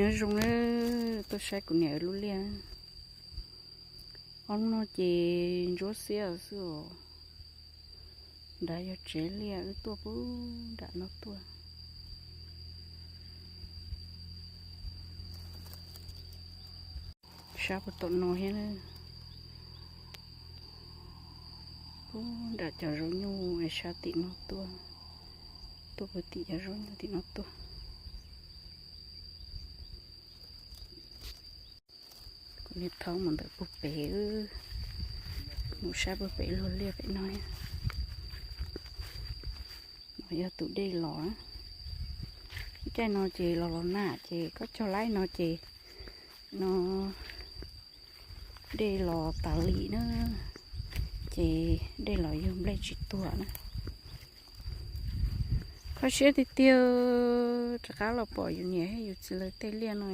Nyob zoo na, tuaj saib kuv niam lub liaj. Ob hnub no ces ntsuab xiab xwb os. Nrad yog tsev liaj, wb tuaj puag nram no tuaj. Sab puag tom no thiab na. Puag nram cov zaub nyuj es sab tim no tuaj, tuaj puag tim cov zaub nyuj tim no tuaj. Kuv niam thaub mus ntawm puag pem, mus sab puag pem luag liaj pem no. No yog tus dej los. Caij no ces los los nag ces koj cog laib no ces no dej los tas li na, ces dej los yug nplej tsis tuag na. Kho siab tiag tiag, rov qab los pom yus niam thiab yus txiv lawv tej liaj no,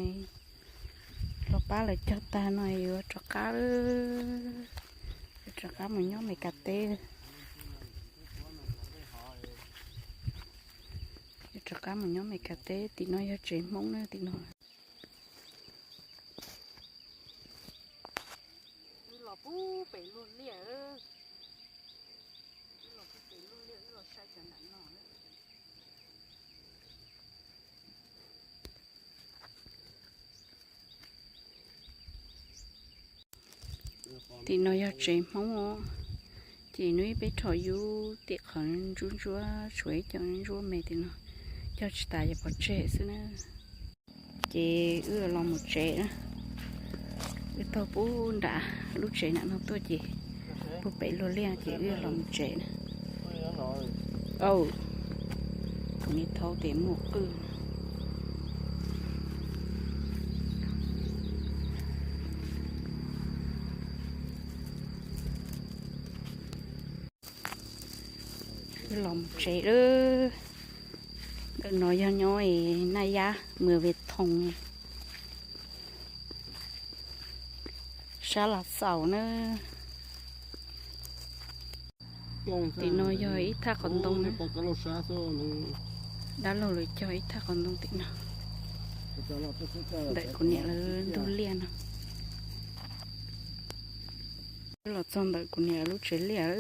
los pab lawv cog tag no yuav rov qab, yuav rov qab mus nyob Mes Kas teb. Yuav rov qab mus nyob Mes Kas teb, tim no yog tsev Hmoob na tim no. Wb los puag pem luag liaj, wb los puag pem luag liaj, wb los saib cov nram no. Tim no yog tsev Hmoob os, ces hnub ib peb rho yub tim qhov ntsuab ntsuab, tshuav ib co ntsuab me tim no, cog tsis tas ces pov tseg xwb na. Ces wb los mus tsev na, wb taug puag nram lub tsev nram no tuaj ces puag pem luag liaj ces wb los mus tsev na. Aw, kuv niam thaub tias muaj qwj. Wb los mus tsev lawm. Ntawm no yog nyob Naj Yab, Mes Kas Thoos, sab Las Xaus na. Tim no yog ib thaj qhov ntoo na. Dab laug lawv cog ib thaj qhov ntoo tim no. Ntawm kuv niam lawv ntug liaj no. Wb los txog ntawm kuv niam lub tsev liaj.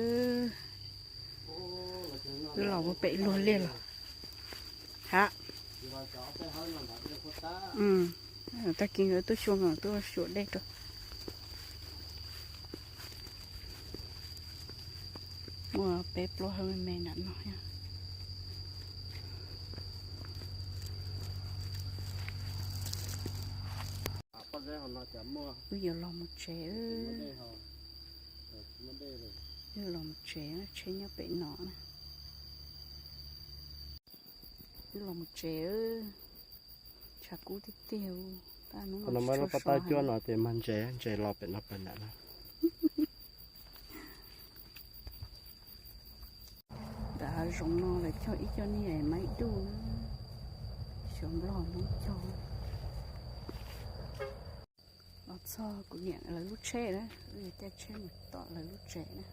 Wb los puag pem luag liaj los. Ha. Tag kis nkawd tuaj xyuas, nkawd tuaj xyuas dej rau. Muaj peb plaub hawb me me nram no. Wb yuav los mus tsev. Wb yuav los mus tsev, tsheb nyob pem no na. Wb los mus tsev, tshav kub tiag tiag. Tab hnub no muab lub paj taub cuab no ces mag ntses, ntses los pem no pem nram no. Ntawm hav zoov no lawv cog ib co niag maib duj na, xyov nplog Hmoob cog. Los txog kuv niam lawv lub tsheb na, wb yuav caij tsheb mus tom lawv lub tsev na.